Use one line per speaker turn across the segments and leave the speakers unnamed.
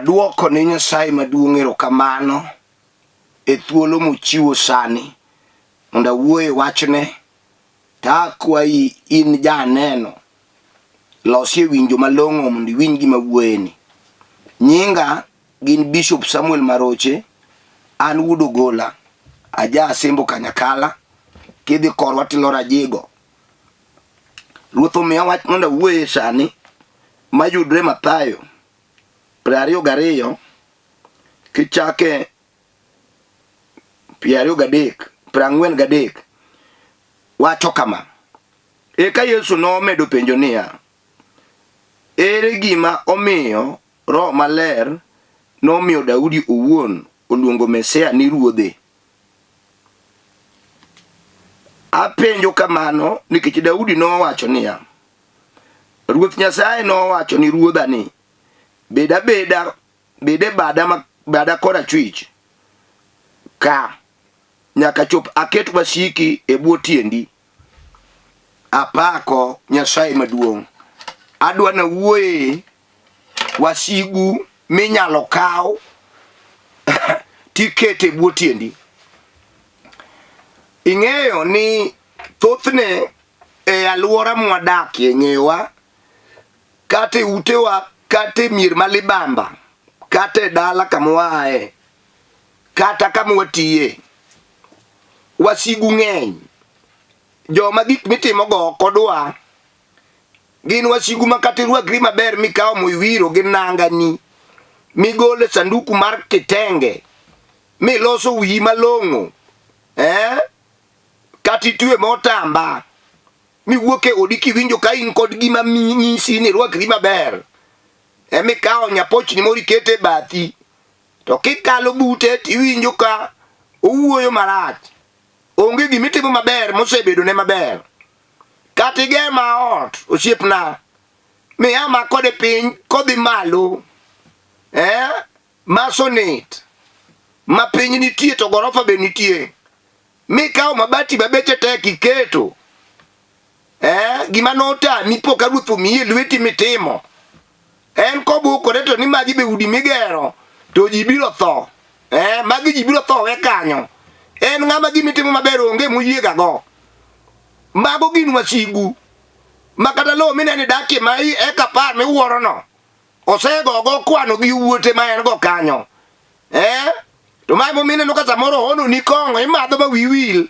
Aduoko ne Nyasaye maduong' erokamano e thuolo mochiwo sani mondo awuo e wachne. To akwayi in janeno, losie winjo malong'o mondo iwinj gima awuoyeni. Nyinga gin Bishop Samuel Maroche, an wuod Ogola, aja Asembo Kanyakala, kidhi korwa tiloro Ajigo. Ruoth omiya wach mondo awuoye sani mayudre Mathayo 22 kichake 23 43 wacho kama. Eka Yesu nomedo penjo niya, Ere gima omiyo Roho Maler nomiyo Daudi owuon oluongo Mesia ni Ruodhe? Apenjo kamano nikech Daudi nowacho niya, Ruoth Nyasaye nowacho ni ruodha ni, bed abeda, bed e bada, ma, bada korachwich ka nyaka chop aket wasiki e bwo tiendi. Apako Nyasaye maduong'. Adwa nawuoye wasigu minyalo kaw tikete e bwo tiendi. Ing'eyo ni thothne e alwora mwadakie ng'eyowa kata e utewa kata e mier ma libamba kata e dala kama waaye kata kama watiye wasigu ng'eny joma gik mitimogo ok odwa gin wasigu ma kata irwakri maber mikawo moiwiro gi nangani migolo e sanduku mar kitenge miloso wiyi malong'o eh? Kata itwe motamba miwuok e odi kiwinjo ka in kod gima nyisi ni irwakri maber emikawo nyapochni moro ikete e bathi to kikalo bute tiwinjo ka owuoyo marach onge gima itimo maber mosebedone maber kata igema ot osiepna miama kode piny kodhi malo eh? Masonet ma piny nitie to gorofa be nitie mikawo mabati ma beche tek iketo eh, gima notami po ka ruoth omiyi e lweti mitimo en kobukore to ni magi be udi migero to ji biro tho eh, magi ji biro tho we kanyo en ng'ama gima itimo maber onge moyiegago mago gin wasigu ma kata lowo mineno idakie ma eka apar miwuorono osegogo kwano gi wuote ma en go kanyo eh to ma emomiyo ineno ka samoro oono ni kong'o imadho ma wiyi wil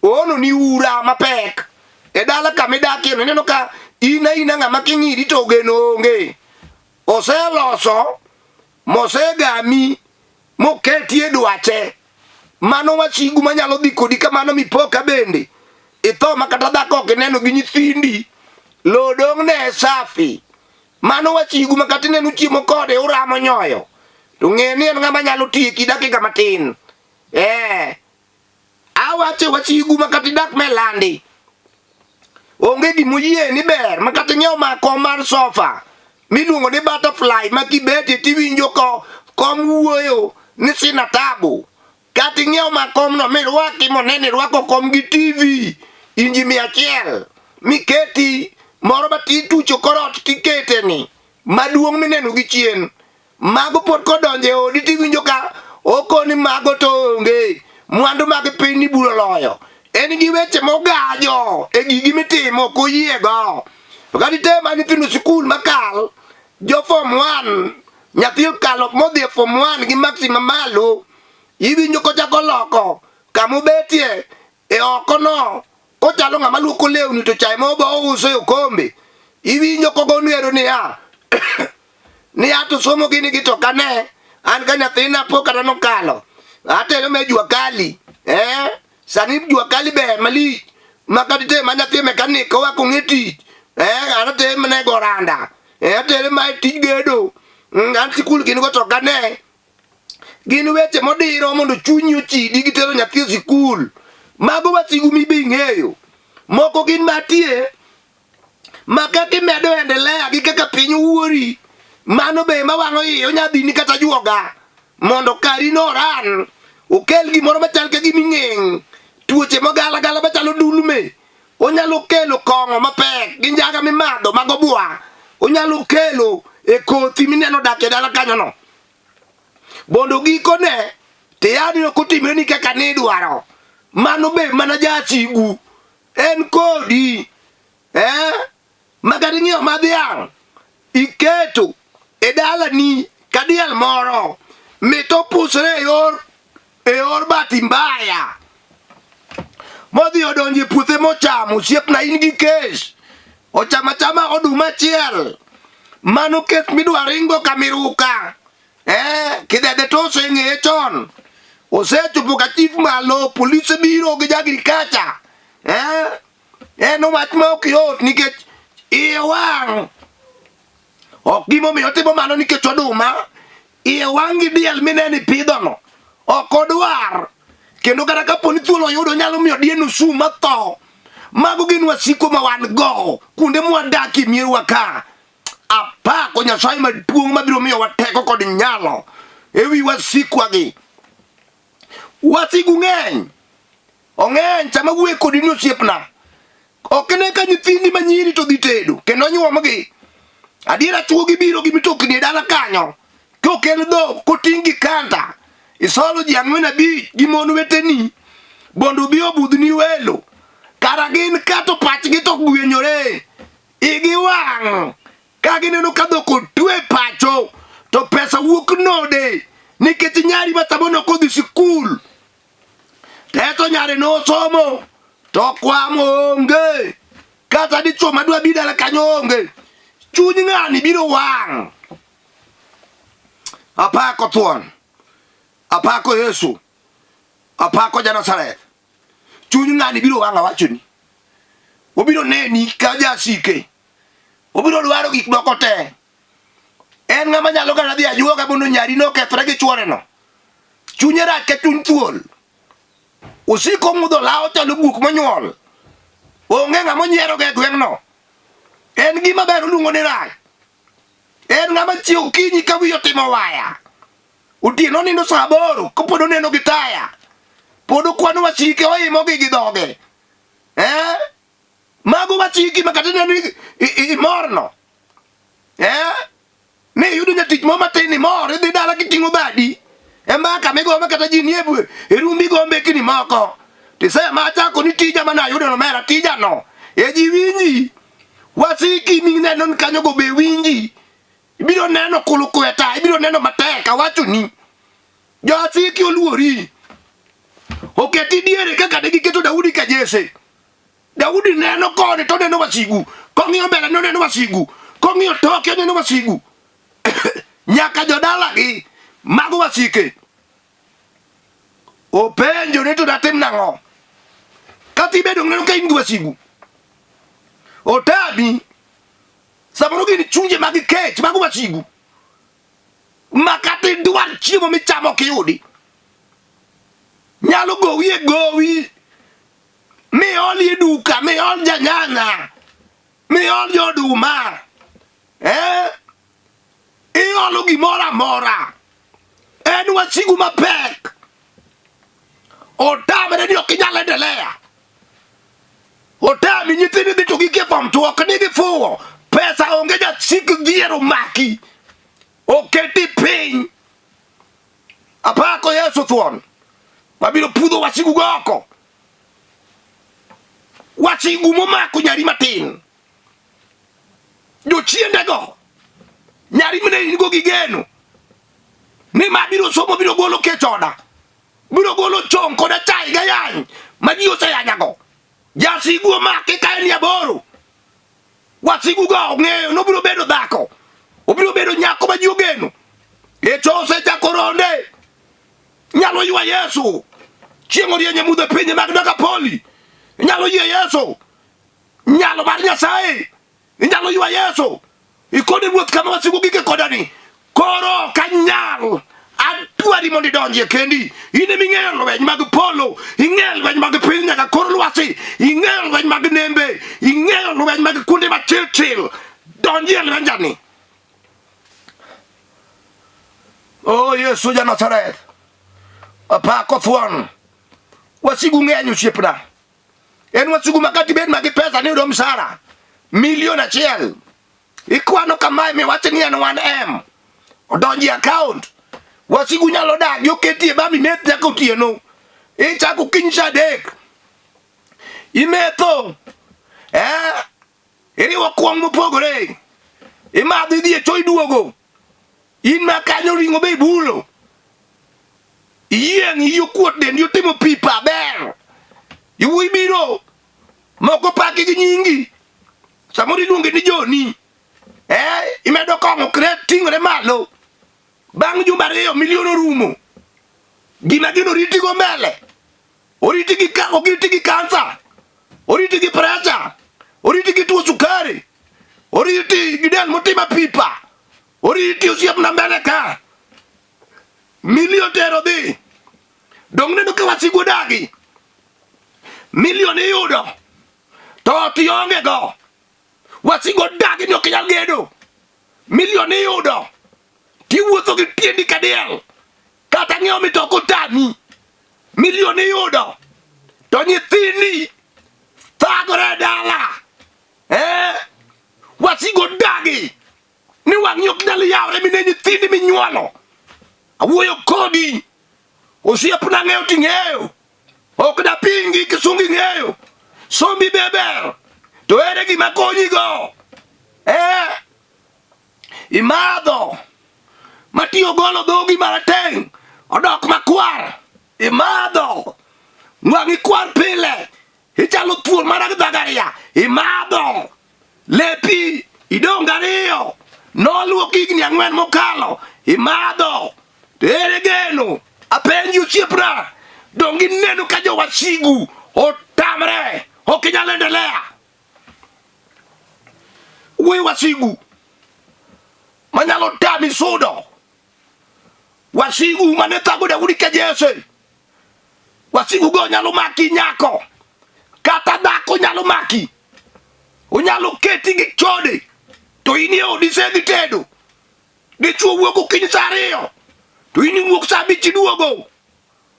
oono ni ura mapek e dala kama idakie no ineno ka in aina ng'ama king'iri to geno onge oseloso mosegami moketie dwache mano wasigu manyalo dhi kodi kamano mipoka bende itho ma kata dhako ok ineno gi nyithindi lo dong' ne safi Mano wasigu ma kata ineno chiemo kode uramo nyoyo. To ng'e ni en ng'ama nyalo tieki dakika matin. Eh. Awacho wasigu ma kata idak melandi. Onge gimoyie ni ber ma kata ing'iewo ma kom mar sofa miluongo ni butterfly ma kibetie tiwinjo ko kom wuoyo ni sina tabu. Kata ing'iewo ma komno mirwaki moneni irwako kom gi TV inji 100 miketi moro matin tucho korot tikete ni maduong' mineno gi chien mago pod kodonjo e odi tiwinjo ka okoni mago to onge mwandu mag piny ni buro loyo en gi weche mogajo e gigi mitimo ok oyiego to kata item nyithindo sikul makal jo form 1 nyathi okalo modhi e form 1 gi maksi mamalo iwinjo kochako loko kama obetie e oko no kochalo ng'ama luoko lewni to chae mobo ouso e okombe iwinjo kogo nwero niya niya to somo gini gi to kane an ka nyathina pok kata nokalo atero me jua kali eh sani jua kali ber malich ma kata ite ma nyathi mekanik owa kong'e tich eh an atere mana e goranda eh atere ma e tij gedo an sikul gin go to kane gin weche modiro mondo chunyi ochidi gi tero nyathi e sikul mago wasigu mibe ing'eyo moko gin matie ma kaka imedo endelea gi kaka piny wuori mano be ema wang'o iye onya dhini kata juoga mondo kari no oran okel gimoro machal ka gima ing'eng' tuoche mogalagala machalo dulme onyalo kelo kong'o mapek gi njaga mimadho mag obwa onyalo kelo e kothi mineno dak e dala kanyono. Mondo gikone tiyani ok otimreni kaka nidwaro. Mano be mana jasigu. En kodi. Eh? Makata ing'iewo ma dhiang' iketo e dalani ka diel moro mit opusre e yor bahati mbaya modhi odonjo e puothe mochamo. Osiepna, in gi kes ochamo achama oduma achiel, mano kes midwa ringo kamiruka. Kidede to oseng'eye chon, osechopo ka chief malo, polise biro gi agriculture. En wach ma ok yot nikech iye wang' ok gimomiyo otimo mano nikech oduma iye wang' gi diel mineno ipidhono ok odwar, kendo kata kapo ni thuolo oyudo nyalo miyo dieno sum matho. Mago gin wasiko ma wan go kuonde mwadakie mierwa ka. Apako Nyasaye maduong' mabiro miyowa teko kod nyalo ewi wasikwagi. Wasigu ng'eny, ong'eny. Sama wuoye kodi ni, osiepna, ok ne ka nyithindi manyiri to dhi tedo kendo nyuomgi. Adiera chuogi biro gi mitokni e dala kanyo kokel dhok koting' gi kanta isolo ji ang'wen abich gi mon weteni mondo obi obudhni welo. Kara gin kato pachgi to gwenyore, igi wang' ka gineno ka dhok otwe pacho to pesa wuok node, nikech nyari ma samoro ok odhi sikul teto nyare nosomo to kwamo onge, kata dichuo madwa bi dala kanyo onge. Chuny ng'ani biro wang'. Apako thuon, apako Yesu, apako Janazareth. Chuny ng'ani biro wang', awachoni. Obiro neni ka jasike, obiro dwaro gik moko te. En ng'ama nyalo kata dhi ajuoga mondo nyari nokethre gi chuoreno. Chunye rach ka chuny thuol, osiko ng'udho lawo chalo guok monyuol. Onge ng'ama onyierogo e gweng'no. En gima ber oluongo ni rach. En ng'ama chiew okinyi ka wiye otimo waya, otieno nindo saa 8 kopod oneno gi taya, pod okwano wasike, oimogi gi dhoge. Mago wasiki ma kata ineno imorno ni iyudo jatich moro matin, imor, idhi dala kiting'o badi e mbaka migo ma kata ji nie e rumbi go mbekni moko tisema achako ni tija mana ayudo no mera tija no e ji winji. Wasiki mineno ni kanyo go be winji. Ibiro neno kulukweta, ibiro neno matek. Awachoni, jowasiki oluori, oketi diere kaka ne giketo Daudi ka Jesse. Daudi neno koni to oneno wasigu, kong'iyo mbele noneno wasigu, kong'iyo toke oneno wasigu, nyaka jodalagi mago wasike. Openjo ni to datim nang'o? Kata ibedo neno ka in gi wasigu otami, samoro gin chunje mag kech, mago wasigu ma kata idwar chiemo michamo ok iyudi. Nyalo gowi e gowi miol e duka, miol janyanya, miol joduma, iolo gimoro amora. En wasigu mapek, otamre ni ok inyal endelea. Otami nyithindi dhi to gikie form two, ok ni gifuwo, pesa onge. Jasik dhier omaki, oketi piny. Apako Yesu thuon mabiro pudho wasigu go oko. Wasigu momako nyari matin, jochiendego, nyari mane in go gi geno ni ma biro somo, biro golo kech oda, biro golo chong koda chai gayany ma ji oseyanyago. Jasigu omake ka en 8. Wasigu go ong'eyo nobiro bedo dhako, obiro bedo nyako ma ji ogeno. Echo osechako ronde, nyalo ywa Yesu chieng' orieny e mudho e pinje mag Dekapoli. Inyalo yie Yesu, nyalo mar Nyasaye. Inyalo ywa Yesu ikone, "Ruoth, kama wasigu gike kodani koro ok anyal, adwari mondo idonjie kendi. In ema ing'eyo lweny mag polo, ing'eyo lweny mag piny nyaka kor lwasi, ing'eyo lweny mag nembe, ing'eyo lweny mag kuonde machil chil. Donjie lwenjani." O Yesu ja Nazareth, apako thuon. Wasigu ng'eny, osiepna. En wasigu ma kata ibed ma gi pesa ni yudo msara milion 1, ikwano kamae miwach ni en 1M odonji e account. Wasigu nyalo dagi oketi e bam imeth nyaka otieno. Ichako kiny sa 3. Imetho. Eh? Iriwo kuong' mopogore. Imadho idhi e cho iduogo. In ma kanyo ring'o be ibulo. Iyieng' iyi okuot dendi otimo pipa ber. Iwuoyi biro. Moko paki gi nyingi. Samoro iluonge ni Joni. Eh, imedo kong'o kret ting'ore malo. Bang' jumbe 2 milion orumo. Gima gino oritigo mbele. Oriti gi ka oriti gi kansa. Oriti gi pressure. Oriti gi tuo sukari. Oriti gi del motimo pipa. Oriti osiepna mbele ka. Milion tero dhi. Dong neno ka wasigu odagi. Milion iyudo. To ot ionge go. Wasigu odagi ni ok inyal gedo. Milion iyudo. Tiwuotho gi tiendi ka diel. Kata ng'iewo mitoka otami. Milion iyudo. To nyithindi thagore e dala. Eh? Wasigu odagi ni wang'i ok nyal yawre mine nyithindi minyuolo. Awuoyo kodi. Osiepna ng'eyo ting'eyo. Ok dapingi kisungi ng'eyo. Sombi be ber. To ere gima konyigo? Eh? Imadho. Matiyo golo dhogi marateng' odok makwar. Imadho. Wang'i kwar pile. Ichalo thuol mar dhagaria. Imadho. Lepi idong' 2. Noluok higni 4 mokalo. Imadho. To ere geno? Apenji osiepna. Dong' ineno ka jowasigu otamre. Ok inyal endelea. Wuoyi wasigu manyalo tami sudo. Wasigu mane thago Daudi ka Jesse. Wasigu go nyalo maki nyako. Kata dhako nyalo maki. Onyalo keti gi chode. To in e odi isedhi tedo. Dichuo wuok okinyi sa 2. To in iwuok sa 5 iduogo.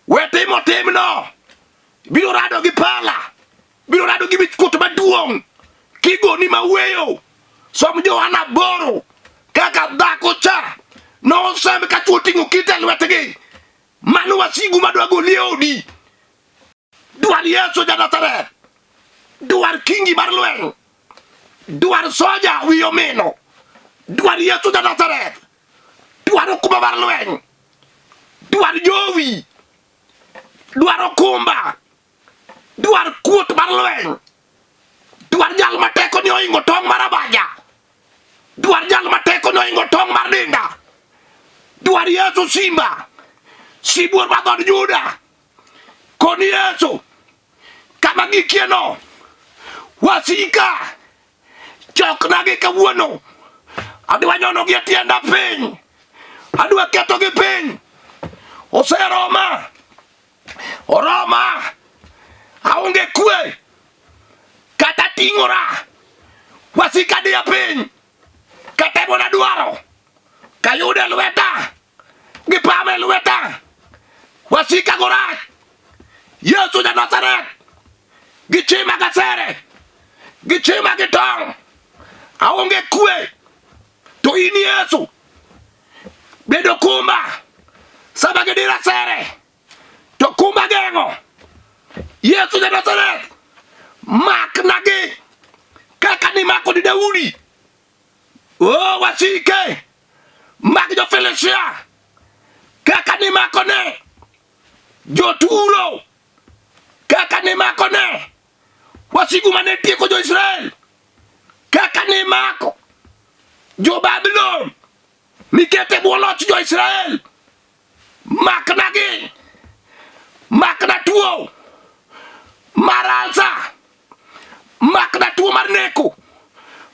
We timo timno. Biro rado gi pala. Biro rado gi wichkuot maduong'. Kigoni maweyo. Som Johana 8. Kaka dhako cha nosemb ka chuo ting'o kite e lwetgi. Mano wasigu madwa goli e odi. Dwar Yesu ja Nazareth. Dwar kingi mar lweny. Dwar soja wiye omino. Dwar Yesu ja Nazareth. Dwar okumba mar lweny. Dwar jowi. Dwar okumba. Dwar kuot mar lweny. Dwar jal ma teko ni ohingo tong' mar abaja. Dwar jal ma teko ni ohingo tong' mar dinda. Dwar Yesu simba. Sibuor mar dhood Juda. Koni Yesu. Kama gikie no. Wasika. Choknagi kawuono. Adwa nyonogi e tienda piny. Adwa ketogi piny. Oseroma. Oroma. Aonge kwe. Kata ting'ora. Wasika diya piny. Kata ebona dwaro. Kayude lweta. Gipame lweta. Wasika go rach. Yesu ja Nazareth. Gichima gasere. Gichima gi tong'. Aonge kwe. To in Yesu. Bedo kumba. Sama gidira sere. To kumba geng'o. Yesu ja Nazareth. Maknagi. Kaka nimako di Daudi. Oh, wasike. Mag jo-Filistia. Kaka nimako ne joturo. Kaka nimako ne wasigu mane tieko jo-Israel. Kaka nimako jo-Babulon mikete bwo loch jo-Israel. Maknagi. Makna tuo mar alsa. Makna tuo mar neko.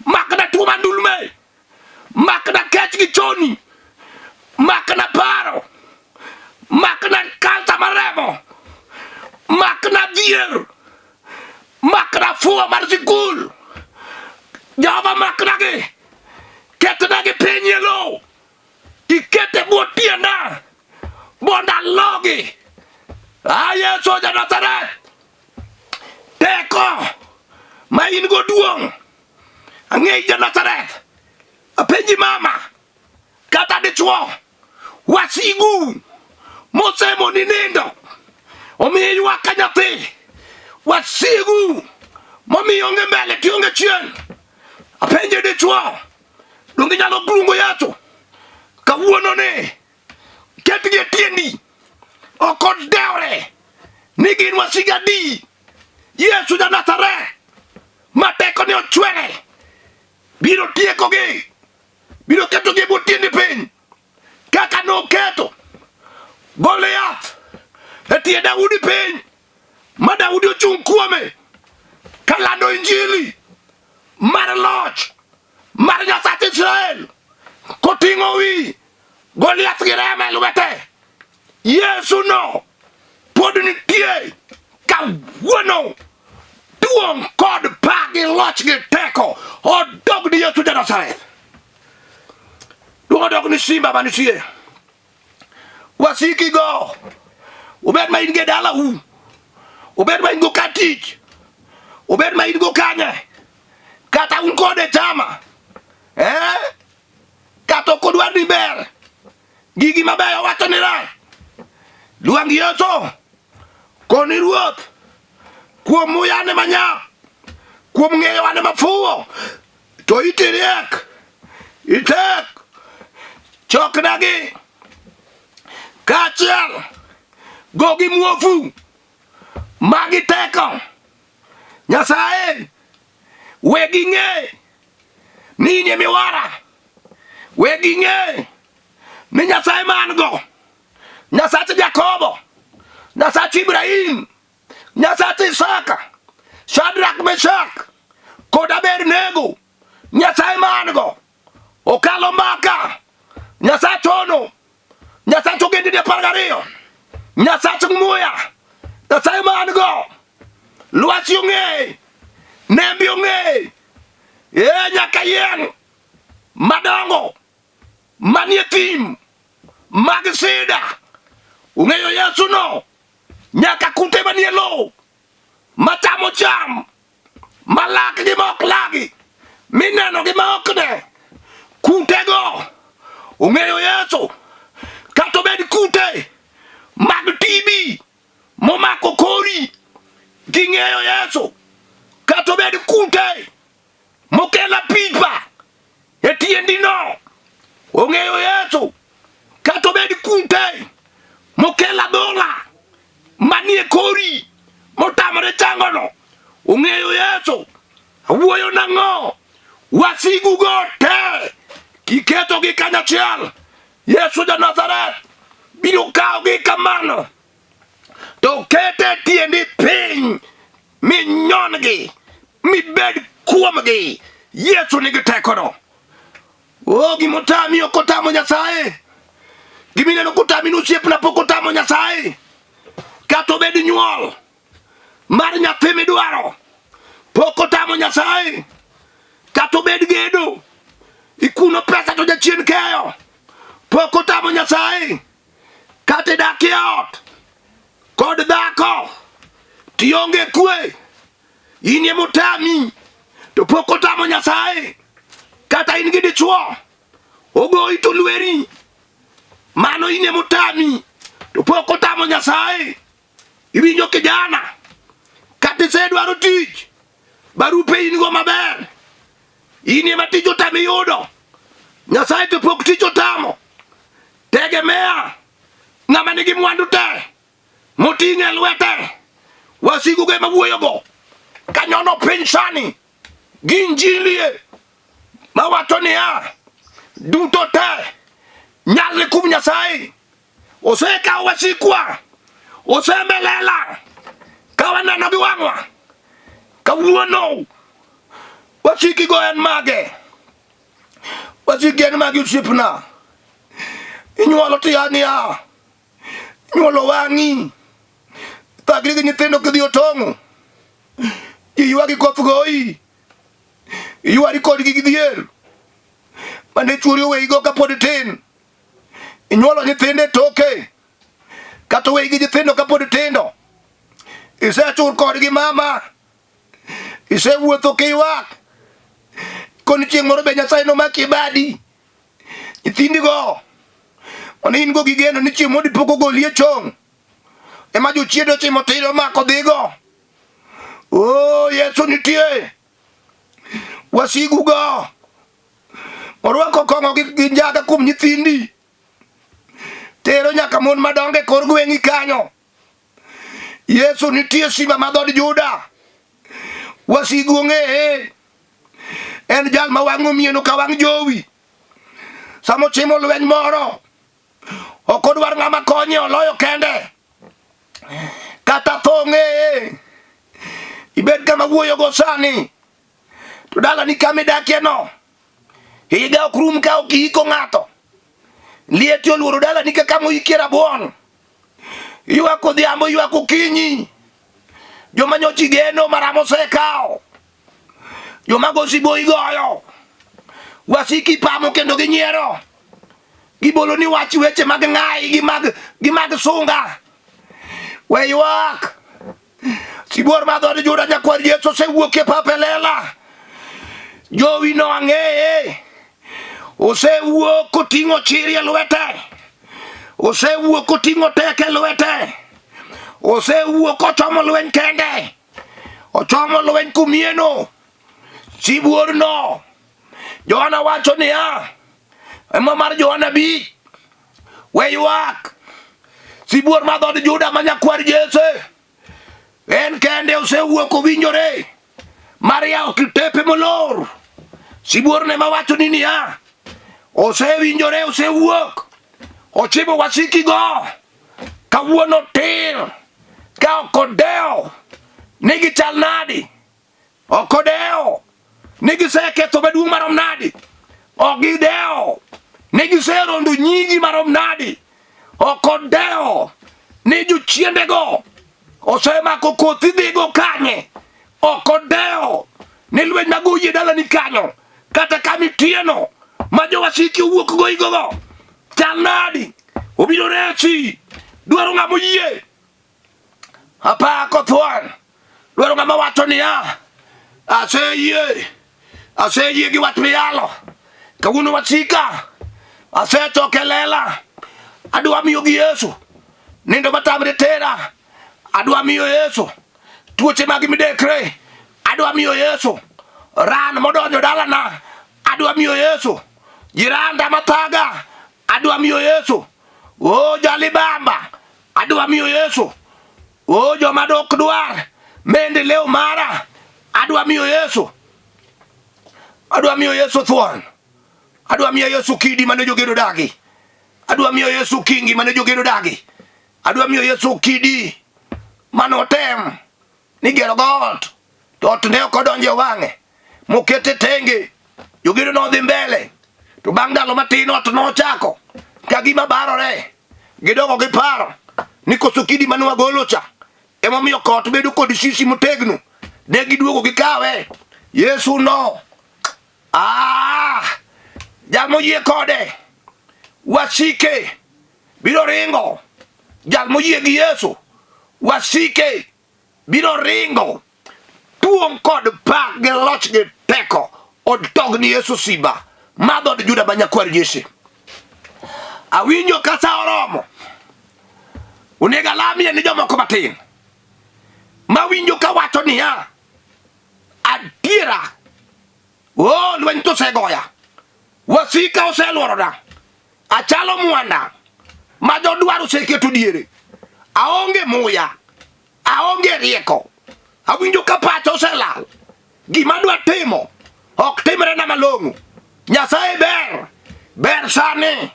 Makna tuo mar ndulme. Makna kech gi choni. Makna paro. Makna kansa mar remo. Makna dhier. Makna fuwo mar sikul. Jehova maknagi. Ketnagi piny e lowo. Ikete bwo tienda. Mondo alogi. A Yesu ja Nazareth. Teko ma in go duong'. Ang'eyi ja Nazareth. Apenji mama. Kata dichuo. Wasigu mosemoni nindo omiyo ywak ka nyathi. Wasigu momiyo onge mbele to onge chien. Apenje dichwo, donge inyalo luongo Yesu kawuono ni ketgi e tiendi ok odewre ni gin wasigu adi. Yesu ja Nazareth ma tekone ochwere biro tiekogi, biro ketogi e bwo tiendi piny kaka noketo Goliath e tie Daudi piny ma Daudi ochung' kuome kalando injili mar loch mar Nyasach Israel koting'o wi Goliath gi remo e lwete. Yesu no pod nitie kawuono. Duong' kod pak gi loch gi teko odog ni Yesu ja Nazareth. Duong' odog ni simba manitie. Wasiki go obed ma in go e dalau, obed ma in go ka tich, obed ma in go kanye, kata un kode chama, eh? Kata ok odwar ni ber, gigi mabeyo wacho ni rach. Luang Yesu koni Ruoth kuom muyane manyap, kuom ng'eyo ane mafuwo, to iti riek, itek, choknagi kaachiel, gogi muofu, magi teko. Nyasaye, we ging'e ni in e miwara, we ging'e ni Nyasaye ma an go, Nyasach Jakobo, Nyasach Ibrahim, Nyasach Isaka, Shadrach, Meshach kod Abednego, Nyasaye ma an go okalo mbaka, Nyasach ono, Nyasach ogendini 12, Nyasach muya, Nyasaye ma an go, lwasi ong'e, nembi ong'e, e nyaka yien madongo manie thim mag sida ung'eyo Yesu no nyaka kute manie lowo machamo cham malak gi ma ok lagi mineno gi ma ok ne kutego ung'eyo Yesu kata obed kute mag TB momako kori ging'eyo Yesu kata obed kute mokela pipa e tiendino ong'eyo Yesu kata obed kute mokelo adhola manie kori motamore changono ong'eyo Yesu. Awuoyo nang'o? Wasigugo te kiketogi kanyachiel, Yesu ja Nazareth biro kawogi kamano to kete tiendi piny minyon-gi mibed kuomgi. Yesu nigi tekono. O, gimotami ok otamo Nyasaye. Gimineno kotami ni osiepna pok otamo Nyasaye. Kata obed nyuol mar nyathi midwaro pok otamo Nyasaye. Kata obed gedo ikuno pesa to jachien keyo pok otamo Nyasaye. Kata idak e ot kod dhako tionge kwe in ema otami to pok otamo Nyasaye. Kata in gi dichwo ogoyi to lweri, mano in ema otami to pok otamo Nyasaye. Iwinjo kijana, kata isedwaro tich, barupe in go maber, in ema tich otami yudo, Nyasaye to pok tich otamo. Tegemea ng'ama nigi mwandu te moting'o e lwete wasigu go ema wuoyogo kanyono piny sani gi injilie mawacho niya duto te nyalre kuom Nyasaye osekawo wasikwa osemelela ka waneno gi wang'wa kawuono wasikigo en mage wasiki en mage osiepna inyuolo tiya niya Nyuolo wang'i. Thagri gi nyithindo kidhi otong'o. Ji ywagi koth goyi. Iywari kodgi gi dhier. Mane chuori oweyigo kapod itin. Inyuolo nyithindo e toke. Kata oweyi gi nyithindo kapod tindo. Isechur kodgi mama. Isewuotho kiywak. Koni chieng' moro be Nyasaye nomaki e badi. Nyithindigo. Oni in go gi geno ni chieng' moro dipo kogoli e chong. Ema jochiende ochimo tir omako dhigo. Oh, Yesu nitie. Wasigu go. Orwako kong'o gi njaga kuom nyithindi. Tero nyaka mon madongo e kor gweng'i kanyo. Yesu nitie simba ma dhood Juda. Wasigu ong'eye. En jal ma wang'o mieno ka wang' jowi. Sama ochimo lweny moro, ok odwar ng'ama konye, oloyo kende. Kata tho ong'eye. Ibed kama wuoyogo sani. To dalani kama idakie no, higa ok rum ka ok iiko ng'ato. Lieti oluoro dalani ka kama oikie rabuon. Ywak odhiambo, ywak okinyi. Joma nyocha igeno maramo osekawo. Joma go sibo igoyo. Wasiki pamo kendo ginyiero. Gibolo ni wach weche mag ng'ayi gi mag sunga. We ywak. Sibuor ma dhood Juda nyakwar Yesu osewuok e pap e lela. Jowi no ang'eye. Osewuok koting'o chiri e lwete. Osewuok koting'o teke e lwete. Osewuok kochomo lweny kende. Ochomo lweny kumieno. Sibuorno. Johana wacho niya, ema mar Johana bi. We ywak. Sibuor ma dhood Juda ma nyakwar Jesse. En kende osewuok owinjore mar yawo kitepe molor. Sibuor ne mawacho ni niya, osewinjore osewuok. Ochimo wasikigo kawuono tir ka ok odewo ni gichal nadi. Ok odewo ni giseketho maduong' marom nadi. Ok gidewo ni giserondo nyingi marom nadi. Ok odewo ni jochiendego osemako kothi dhigo kanye. Ok odewo ni lweny mag oyie dalani kanyo kata kama itieno ma jowasiki owuok go igogo chal nadi. Obiro resi. Dwaro ng'ama oyie. Apako thuon. Dwaro ng'ama wacho niya, aseyie, aseyie gi wach miyalo. Kawuono wasika, asechoke lela. Adwa miyo gi Yesu. Nindo matamre tera. Adwa miyo Yesu. Tuoche mag midekre. Adwa miyo Yesu. Ran modonjo dalana. Adwa miyo Yesu. Jiranda mathaga. Adwa miyo Yesu. O jalibamba. Adwa miyo Yesu. O joma dok dwar mende leo mara. Adwa miyo Yesu. Adwa miyo Yesu thuon. Adwa miyo Yesu kidi mane jogedo dagi. Adwa miyo Yesu kingi mane jogedo dagi. Adwa miyo Yesu kidi mane otem ni gero go ot to ot ne ok odonjo e wang'e mokete tenge. Jogedo nodhi mbele to bang' ndalo matin ot nochako ka gima barore. Gidogo gi paro ni koso kidi mane wagolo cha emomiyo kot bedo kod sisi motegno. Ne giduogo gikawe. Yesu no ah, jal moyie kode wasike biro ringo. Jal moyie gi Yesu wasike biro ringo. Duong' kod pak gi loch gi teko odog ni Yesu simba ma dhood Juda ma nyakwar Jesse. Awinjo ka sa oromo. Onego alamie ni jomoko matin. Mawinjo ka wacho niya, adiera, oh, lweny to osegoya. Wasika oselworona. Achalo mwanda ma jodwar oseketo diere. Aonge muya. Aonge rieko. Awinjo ka pacha oselal. Gima adwa timo ok timre na malong'o. Nyasaye ber. Ber sani.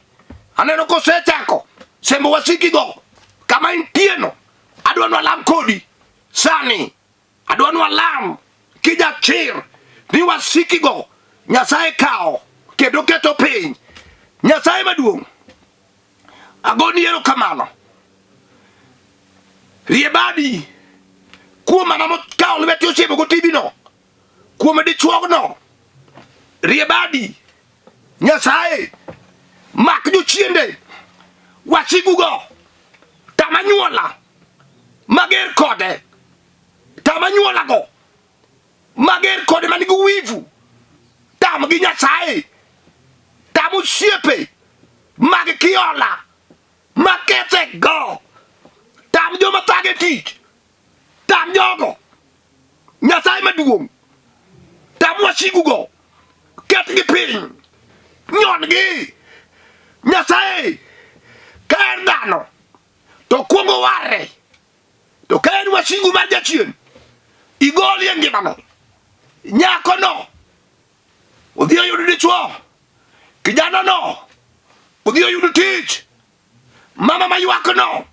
Aneno kosechako sembo wasikigo kama intieno. Adwa nwalam kodi sani. Adwa nwalam kijachir ni wasikigo Nyasaye kawo kendo keto piny. Nyasaye maduong'. Agoni erokamano. Rie badi kuom mama mokawo lwete osiemo go tibino, kuom dichuogno. Rie badi Nyasaye, mak jochiende wasigugo, tam anyuola mager kode, tam anyuolago mager kode man gi wivu, tam gi Nyasaye, tam osiepe mag kiola. Makethe go. Tam joma thage tich. Tam jogo. Nyasaye maduong'. Tam wasigugo. Ketgi piny. Nyon-gi. Nyasaye ka en dhano to kuongo warre. To ka en wasigu mar jachien, igolie ngimano. Nyakono odhi oyud dichwo. Kijanano odhi oyud tich. Mama maywakno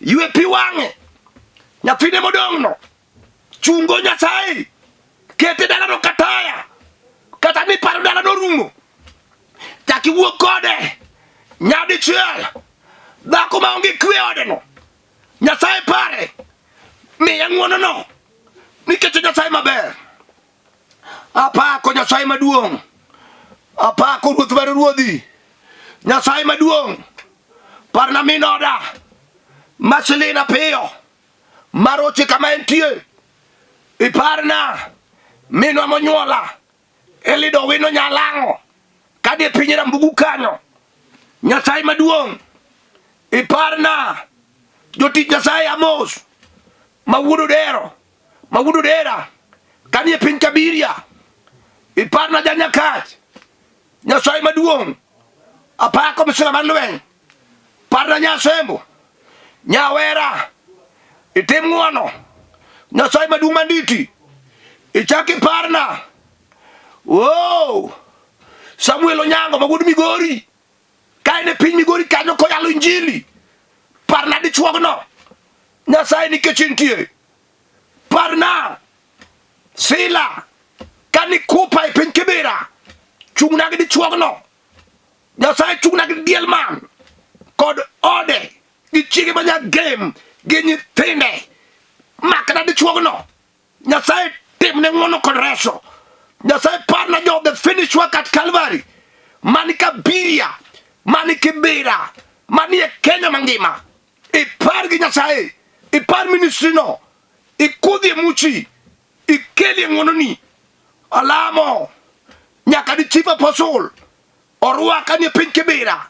ywe pi wang'e. Nyathine modong'no chungo Nyasaye kete dalano kataya kata ni paro dalano rumo chak iwuog kode nyadichiel dhako maonge kwe odeno Nyasaye pare miya ng'wonono nikech Nyasaye maber Apako Nyasaye maduong'. Apako Ruoth mar ruodhi. Nyasaye maduong'. Parna min oda. Masilina piyo. Maroche kama entie. Iparna minwa monyuola. Elido wino nyalang'o. Kadhi e piny Rambugu kanyo. Nyasaye maduong'. Iparna jotich Nyasaye Amos ma wuod Odero. Mawuod Odera kanie piny Kabiria iparna janyakach Nyasaye maduong' apako misila mar lweny parna nyasembo nyawera itim ng'wono Nyasaye maduong' manditi ichak iparna oh Samuel Onyango ma wuod Migori ka en e piny Migori kanyo koyalo injili parna dichuogno Nyasaye nikech intie Parna Sila kani kupa e piny Kibera chung'na gi dichuogno Nyasaye chung'na gi diel man kod ode gi chiege ma nyagem gi nyithinde makna dichuogno Nyasaye timne ng'wono kod reso Nyasaye parna jo the finish work at Calvary mani Kabiria mani Kibera mani e Kenya mangima Ipar gi Nyasaye, ipar ministry no, ikudhie muchi, ikelie ng'wononi. Alamo nyaka di chief apostle orwaka ni e piny Kibera.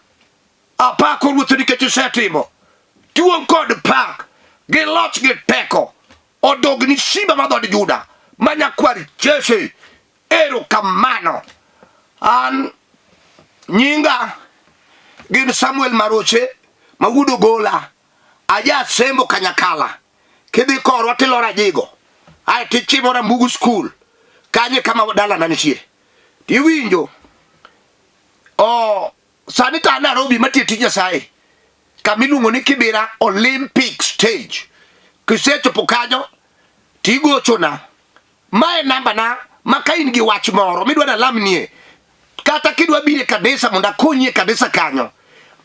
Apako Ruoth nikech isetimo. Duong' kod pak gi loch gi teko odogni simba mar dhood Juda ma nyakwar Jesse. Erokamano. An nyinga gin Samuel Maroche ma wuod Ogola, aja Sembo Kanyakala. Kidhi korwa tiloro Ajigo, ae tichimo Rambugu School, kanyo e kama dalana nitie. Tiwinjo, o sani to an Nairobi matiyo tij Nyasaye, kama iluongo ni Kibera Olympic Stage. Kisechopo kanyo tigochona Mae namba na ma ka in gi wach moro midwa nalamnie kata kidwa biro e kanisa mondo akonyi e kanisa kanyo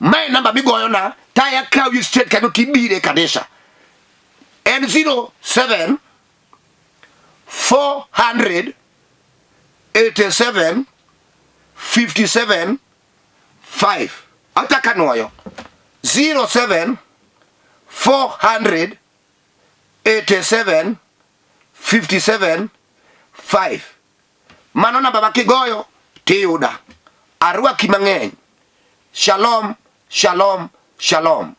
mae namba migoyona taya kawi straight kanyo tibiro e kanisa en 07 400 87 57 5 achaka nwoyo 07 400 87 57 5 mano namba ma kigoyo tiyuda arwaki mang'eny shalom shalom shalom.